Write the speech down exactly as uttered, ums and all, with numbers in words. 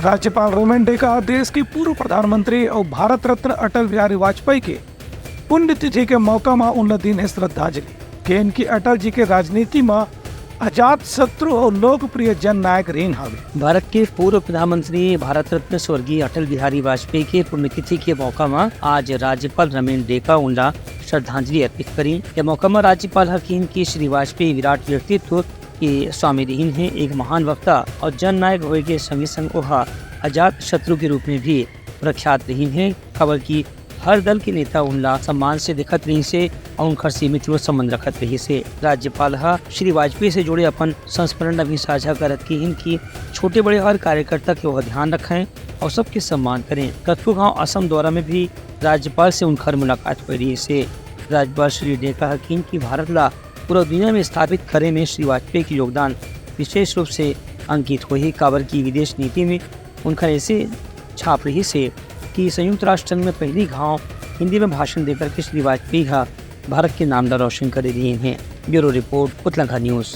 राज्यपाल रमेन डेका ह देश के पूर्व प्रधानमंत्री अउ भारत रत्न अटल बिहारी वाजपेयी के पुण्यतिथि के मौका म उनला दीन हे श्रद्धांजलि। केन कि अटल जी के राजनीति म अजात शत्रु अउ लोकप्रिय जननायक रहिन हावे। भारत के पूर्व प्रधानमंत्री, भारत रत्न स्वर्गीय अटल बिहारी वाजपेयी के पुण्यतिथि के मौका म आज राज्यपाल रमेन डेका उनला श्रद्धांजलि अर्पित करीन। ये मौका म राज्यपाल ह किहिन कि श्री वाजपेयी विराट व्यक्तित्व के स्वामी रहिन हे, एक महान वक्ता अउ जननायक होए के संगे संग ओहा अजात शत्रु के रूप में भी प्रख्यात रहिन हे, काबर कि हर दल के नेता उनला सम्मान से देखत रहिस हे अउ उनकर से मित्रवत संबंध रखत रहिस हे। राज्यपाल ह श्री वाजपेयी से जुड़े अपन संस्मरण ला भी साझा करत किहिन कि छोटे बड़े हर कार्यकर्ता के ओह ध्यान रखें अउ सबके सम्मान करें। कतको घांव असम दौरा में भी राज्यपाल से उनकर मुलाकात होए रहिस हे। राज्यपाल श्री डेका ह किहिन कि भारत ला पूरा दुनिया में स्थापित करे में श्री वाजपेयी के योगदान विशेष रूप से अंकित होही, काबर कि विदेश नीति में उनकर ऐसे छाप रहिस हे कि संयुक्त राष्ट्र संघ में पहली घांव हिंदी में भाषण देकर के श्री वाजपेयी ह भारत के नाम ला रोशन करे रहिन हे। ब्यूरो रिपोर्ट, उतलाघाट न्यूज।